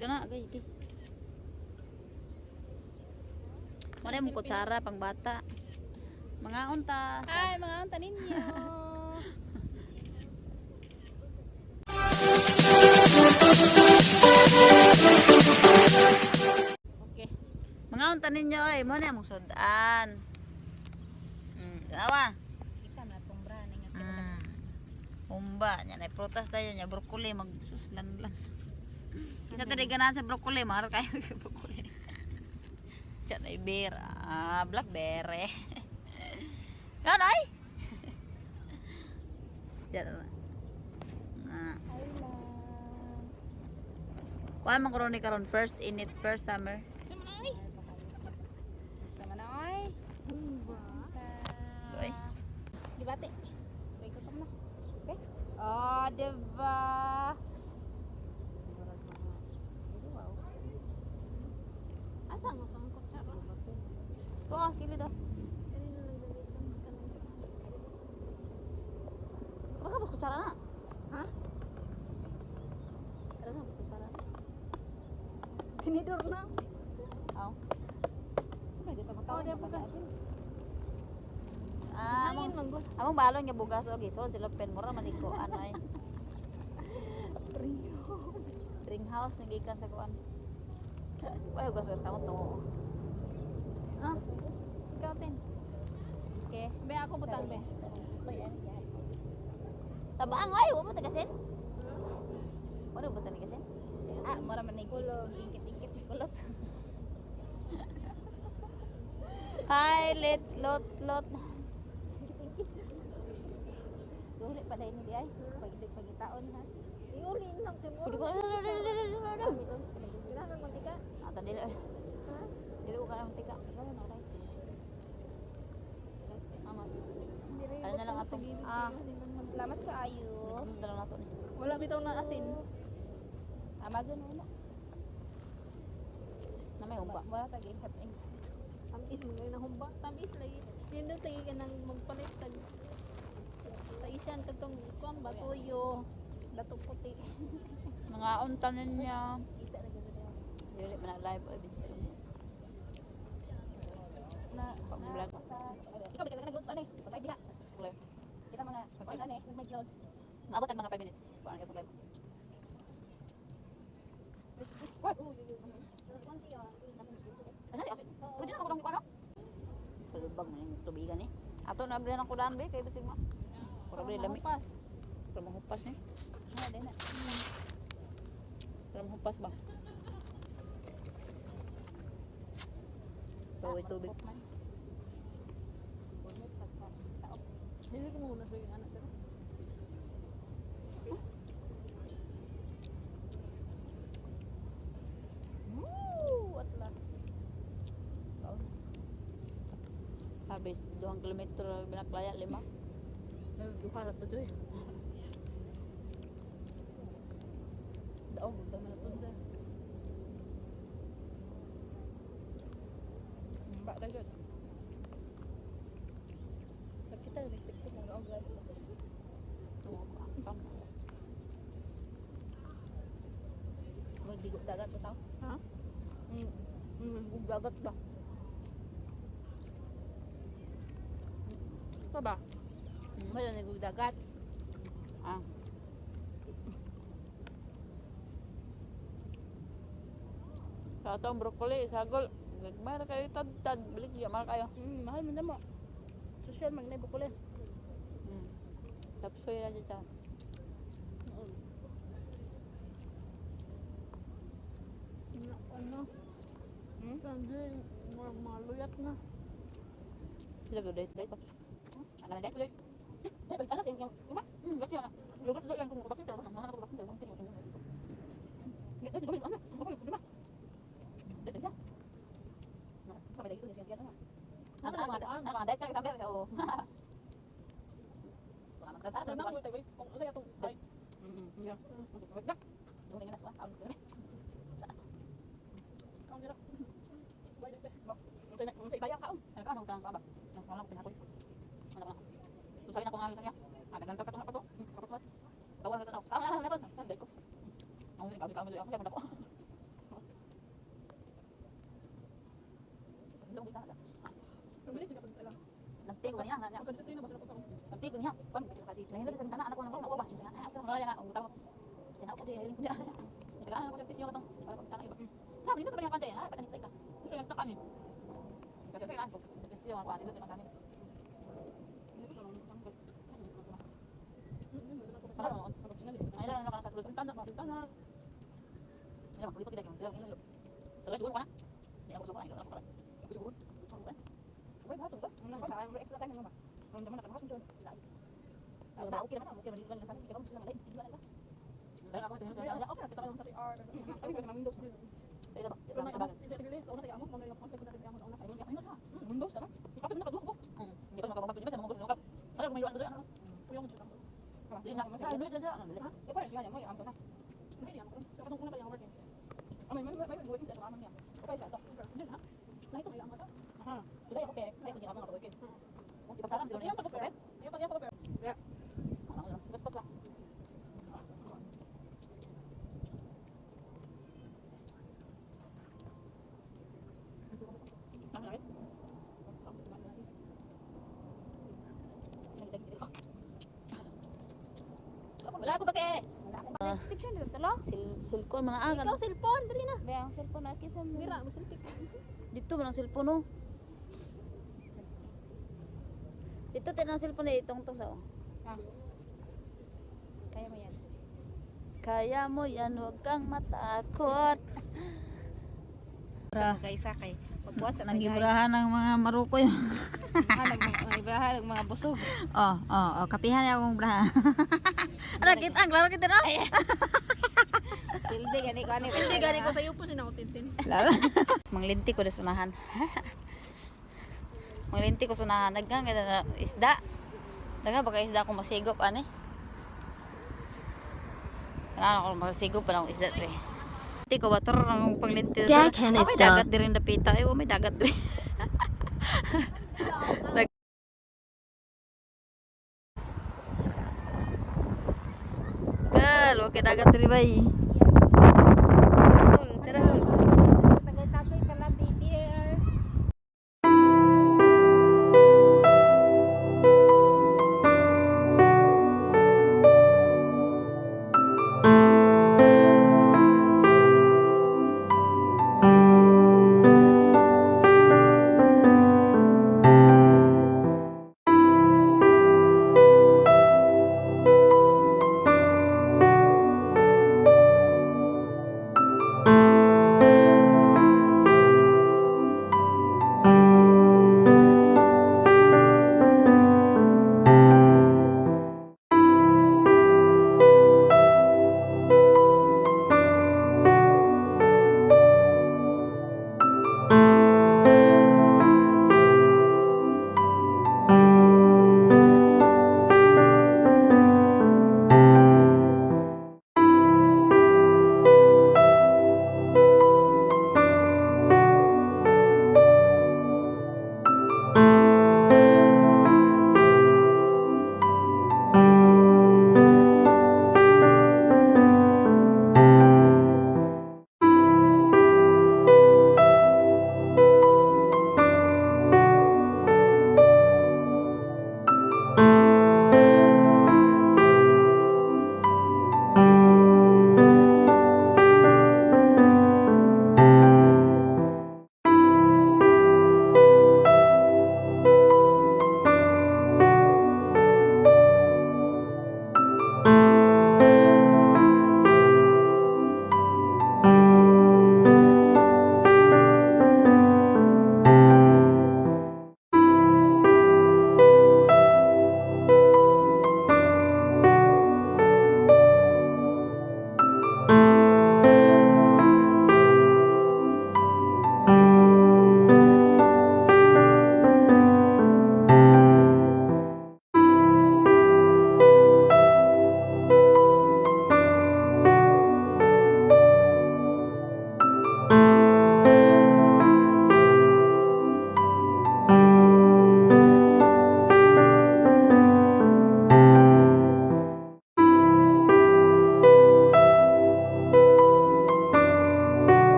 Kana agay di. Wala mo kutsara pang bata. Mga unta. Ay, mga unta ninyo. Okay. Mga unta ninyo oy, mo na mong sudan. Tanawa. Kita na tong bra nga. Humba nya na prutas tayo nya broccoli magsuslan lan. Kisa tadi ganahan sa broccoli, mahal kayo sa broccoli. Tiyan na beer, ah, blackberry. Ngano ay? Tiyan na. Nga. Kuan man karon ni karon first in it first summer. Sama na ay. Sama na ay. Oy. Di bate. Wait, gutom na. Okay. Oh, diba? Asa ang usang kutsara? To ah, kilid ah. Baka bus kutsara na. Ha? Kada sa bus kutsara na. Tinidor na. Aw. Siyempre, kita Oh, di bugas. Ah, Hangin among, man gud. among balon nga bugas og iso sila pen mura man ko ano ay. Ring house nagikan sa kuan. Way hugas hugas kamo to. Ah. Ikaw tin. Okay. Be ako butang be. Tabaang ay, wa mo tagasin? Wala ba tagasin? Ah, mura man ni ingkit-ingkit ni kulot. Hi, let lot lot. Uli pa dai ni di ay. Pagisig pagitaon ha. Iuli lang kay mo. Pwede ko. Uli pa dai. Kailangan mantika. Ata dili. Ha? Dili ko kana mantika. Ikaw na rice. Rice. Mama, Dili Ano na lang atong ah, Salamat kaayo. ano na lang nato ni. Wala bitaw na asin. Amazon na wala. Na may humba. Mura tag ingkit ingkit. Tamis mo na humba. Tamis lagi. Nindot lagi ka nang magpalit tag sa isyan katong kuan ba tuyo, datong puti. Mga unta ninyo. Kita na gud niya. Dili man na live oy binsiro. Na Pag-vlog. Ikaw ba nagluto ani? Pagay diha. Live. Kita mga kuan ani, nagmagload. Maabot ang mga 5 minutes. Kuan ka live. Ano ni asin? Pwede na ako lang kuan. Palibag man yung tubigan eh. Ato na abri ng kudan be kay bisig mo. Pura bri lami. Pas. Pura manghupas ni. Na din na. Pura manghupas ba? Paway tubig. Dili ko muna sa anak pero. Woo! Atlas. Sabi, 2 kilometro binaklaya, 5. Nagduha ra to joy. Daog ug tama na to joy. Ba ra jud. Nagkita rin picture ng daog ra. Magdigo dagat pa tao. Ha? Dagat ba? Ito ba? Wala nagug dagat. Ah. Sa atong broccoli, sagol. Gagmay ra kayo tad-tad. Balik di mahal kayo. Mahal man na mo. Social man na bukol. Tapsoy ra jud ta. Ano? Hindi, maluyat na. Sila gud dait dait pa. Ang dait dait. Dahil pag yung uma. Bakit ya? Lugat lang kung bakit ano ano bakit ano. Ano ano Dait ya. Sa may dagito siya ano. Ano ano ano dait ka kamera sa o. Baka magsasada Ano ba? na ko kung usa atong ay. Yeah. Dumingin na siya. Kaon dira. Unsa ibaya kaon? Ano ka ano ka ba? Ano ko pinakoy. Ano ka? Susay na ko nga sa niya. Ah, daghan ka katong pa to. Kapatwat. Tawa sa tanaw. Tama na level. Sanday ko. Ang ikaw ikaw ako level ako. Tiko niya, nga. Pagka-disiplina ba sila pagkaon? Tiko niya. Kon sila kasi. Nahilo sa bintana anak ko nang ba. Wala na ang tawo. Sina ko siya hiling ko niya. Nagaano ko sa tisyo katong para pagtana iba. Na, nindot pa niya kante. Ah, patanit ka. Ito yung kami. Kasi sa ko. Tisyo ako ani dito sa amin. Ay lang na sa tulog. Tanda ba? Tanda. Ay, maglipot kita gyud. Tagay siguro ka na. Di ako suko ay ako pa. Siguro. Uy, bato ka. Extra time na ba? Ang dama na ka. Ah, okay naman, okay naman dito lang sa amin. Kaya sila malay, di ba lang. Ay, ako tingnan Okay na, kita lang sa PR. Ay, kasi ng Windows. Ay, ba? Pero na si Tigre, sa una sa amo, mo na yung conflict na sa amo sa una. Windows tama. Kapit na kaduha ko. Hindi pa makababa, di ba sa mga gusto ka. Ay, may luan ano. Kuyong siya. Di na, ay, luan luan ano. Eh, pa siya mo yung na. Hindi amo. Sa katong una pa yung working. Ay, may working sa amo niya. Okay sa to. Hindi na. Lahit mo yung amo. Aha. Dili ako pe, ay ko di amo nga working. Kung ipagsalam siguro Yung pag-prepare. Yung pag-prepare. Yeah. Bas lang. Wala ko ba kay? Picture nila talo. Silkon man ang Ikaw cellphone dali na. Be, ang cellphone na kisa mo. Mira, mo selfie. Dito man ang cellphone oh. Dito tayo ang cellphone eh, itong tong sa oh. Ah. Kaya mo yan. Kaya mo yan, huwag kang matakot. Kaysa kay pagbuhat sa Nagibrahan ng mga marukoy. Nagibrahan ng mga busog. Oh, kapihan niya akong brahan. Ala, kita, ang klaro kita na. Pilde gani ko ani. Hindi gani ko sa iyo po sina ko tintin. Manglinti ko na sunahan. Manglinti ko sunahan. Naggang ganda na isda. Daga baka isda ako masigop ani. Tanan ako masigop pa na akong isda tre. Linti ko ba tro ang panglinti. Daghan Ah, may isda. dagat diri napita. Ay, oh, may dagat diri. Girl, okay dagat diri bay. Tara. Tagay-tagay ka lang, baby.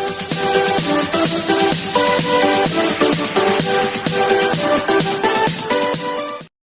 Thank